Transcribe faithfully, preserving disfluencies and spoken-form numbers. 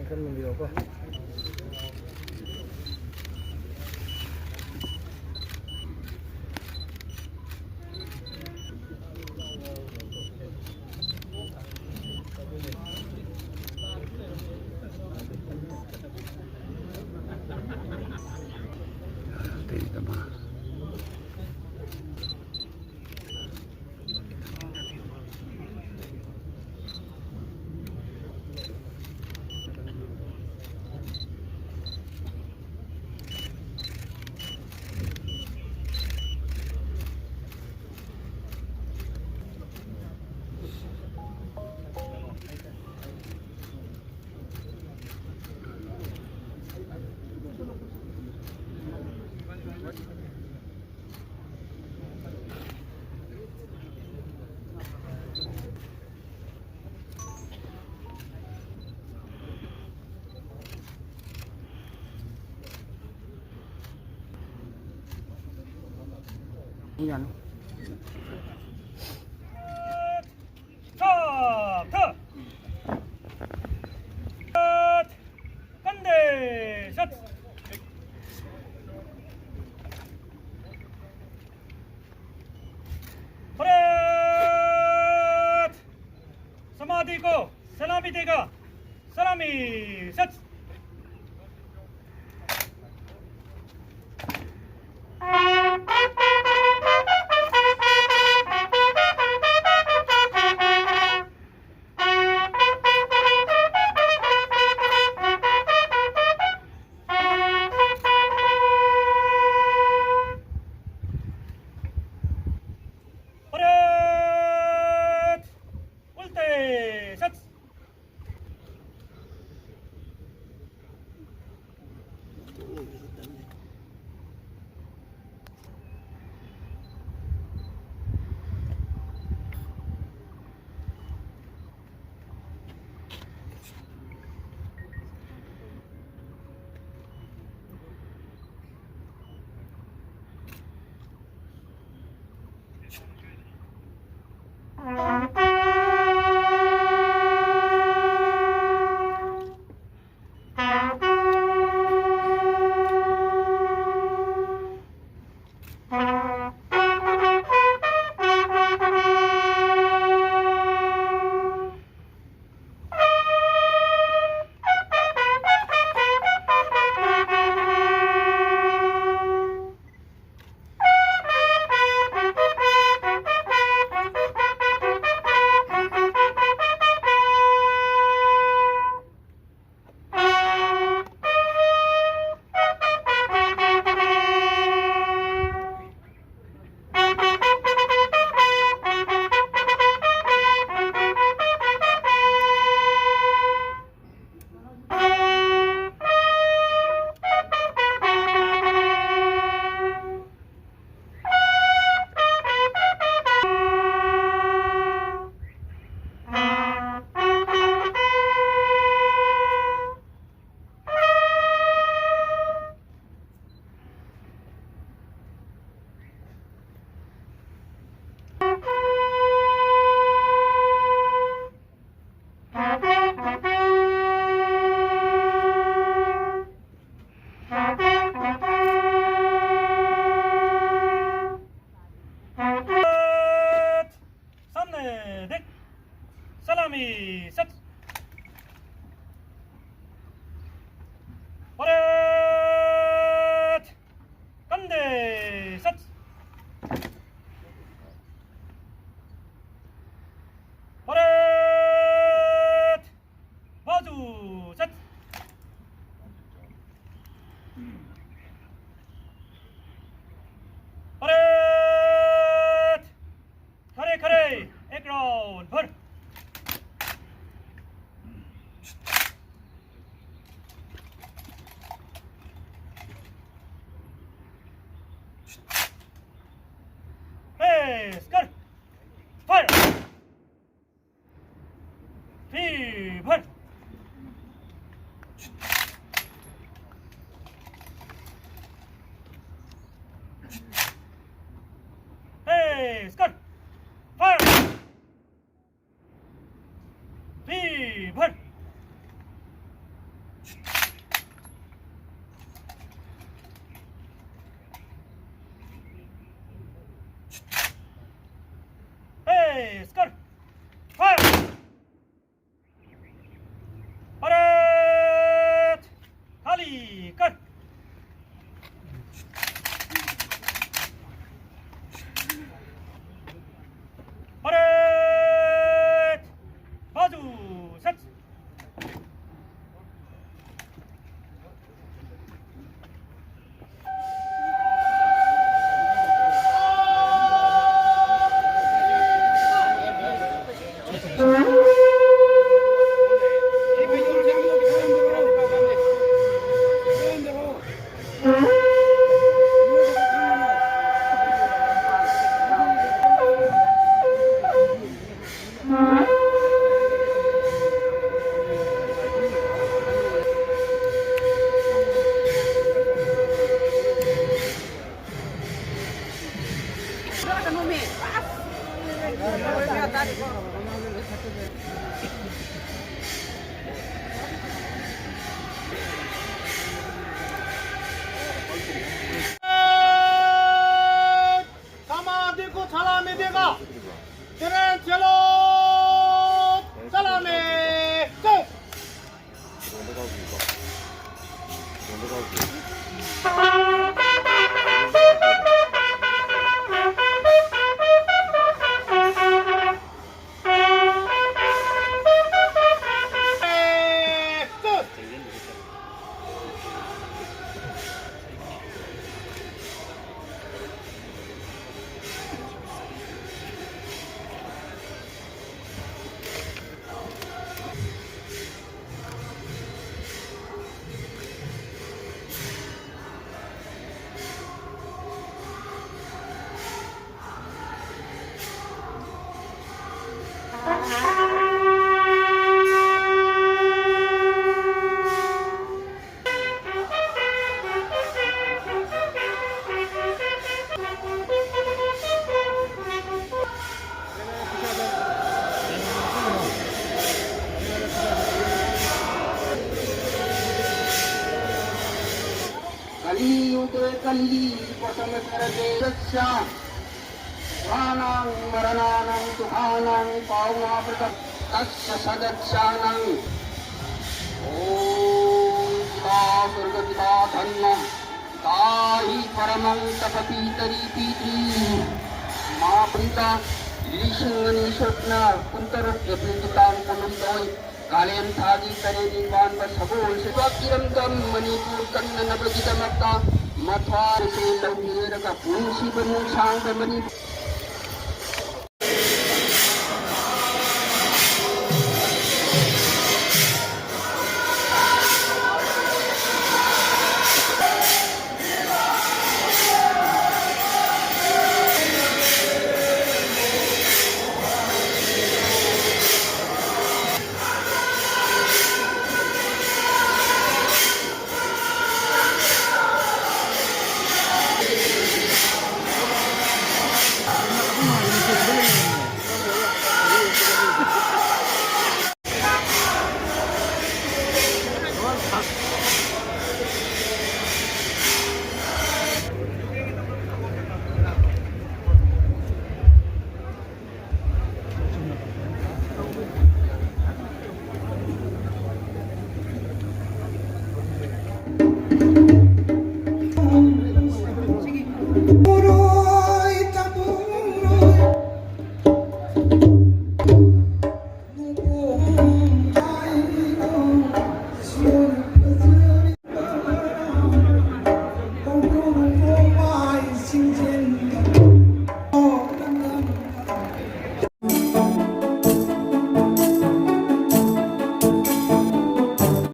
ꯈꯔ ꯃꯨꯟꯕꯤꯔꯣꯀꯣ꯫ ꯌꯥꯅꯤ꯫ ꯁꯠ! ꯀꯟꯗꯦ! ꯁꯠ! ꯐꯔꯦꯠ! ꯁꯃꯥꯙꯤ ꯀꯣ, ꯁꯂꯥꯃꯤ ꯗꯦꯒꯥ, ꯁꯂꯥꯃꯤ! ꯁꯠ! ꯐꯔꯦꯠ! ꯎꯜꯇꯦ! ꯁꯠ! ꯀꯃꯤ ꯁꯠ꯫ ꯄꯔꯦꯠ! ꯀꯟꯗꯦ ꯁꯠ꯫ ꯄꯔꯦꯠ! ꯕꯥꯖꯨ ꯁꯠ꯫ ꯄꯔꯦꯠ! ꯈꯔꯦ, ꯈꯔꯦ, ꯑꯦꯛ ꯔꯥꯎꯟ ꯐꯔ꯫ ꯍꯦ, ꯁ꯭ꯀꯔ! ꯐꯥꯏꯔ! ꯐꯤ ꯐꯔ! ꯍꯦ, ꯁ꯭ꯀꯔ! ꯐꯥꯏꯔ! ꯐꯤ ꯐꯔ! ꯍꯦ, ꯁ꯭ꯀꯔ! ꯐꯥꯏꯔ! ꯄꯔꯦꯠ! ꯈꯥꯂꯤ ꯀꯠ! ꯄꯔꯦꯠ! ꯕꯥꯖꯨ ꯁꯠ! समाधि को छलामी देगा। ट्रेन चलो। ꯃꯜꯂꯤ ꯄ꯭ꯔꯊꯃ ꯁꯔꯒꯦ ꯁꯗꯁ꯭ꯌ ꯁꯨꯚꯥꯅꯥꯝ ꯃꯔꯥꯅꯥꯝ ꯁꯨꯚꯥꯅꯥꯝ ꯄꯥꯎꯅꯥ ꯄ꯭ꯔꯊ ꯇꯁ꯭ꯌ ꯁꯗꯁ꯭ꯌꯥꯅꯥꯝ ꯁꯤతా ꯁ꯭ꯋꯔꯒ ꯁꯤతా ꯙꯟꯌ ꯁꯤతా ꯍꯤ ꯄꯔꯃꯪ ꯇꯄ ꯄꯤꯇꯔꯤ ꯄꯤꯇ꯭ꯔꯤ ꯃꯥ ꯄꯨꯟꯇ ꯂꯤꯁꯤꯡ ꯑꯅꯤ ꯁꯨꯞꯅ ꯀꯨꯟꯇꯔꯨꯛ ꯑꯦꯄ꯭ꯔꯤꯜꯒꯤ ꯇꯥꯡ ꯀꯨꯟꯍꯨꯝꯗꯣꯏ ꯀꯥꯂꯦꯟ ꯊꯥꯒꯤ ꯇꯔꯦꯠꯅꯤ ꯄꯥꯟꯕ ꯁꯒꯣꯜꯁꯦꯜ ꯏꯔꯝꯗꯝ ꯃꯅꯤꯄꯨꯔ ꯀꯟꯅꯅꯕꯒꯤꯗꯃꯛꯇ ꯃꯊ꯭ꯋꯥꯏꯁꯦ ꯂꯧꯕꯤꯔꯒ ꯄꯨꯟꯁꯤꯕ ꯅꯨꯡꯁꯥꯡꯕ ꯃꯅꯤꯄꯨꯔ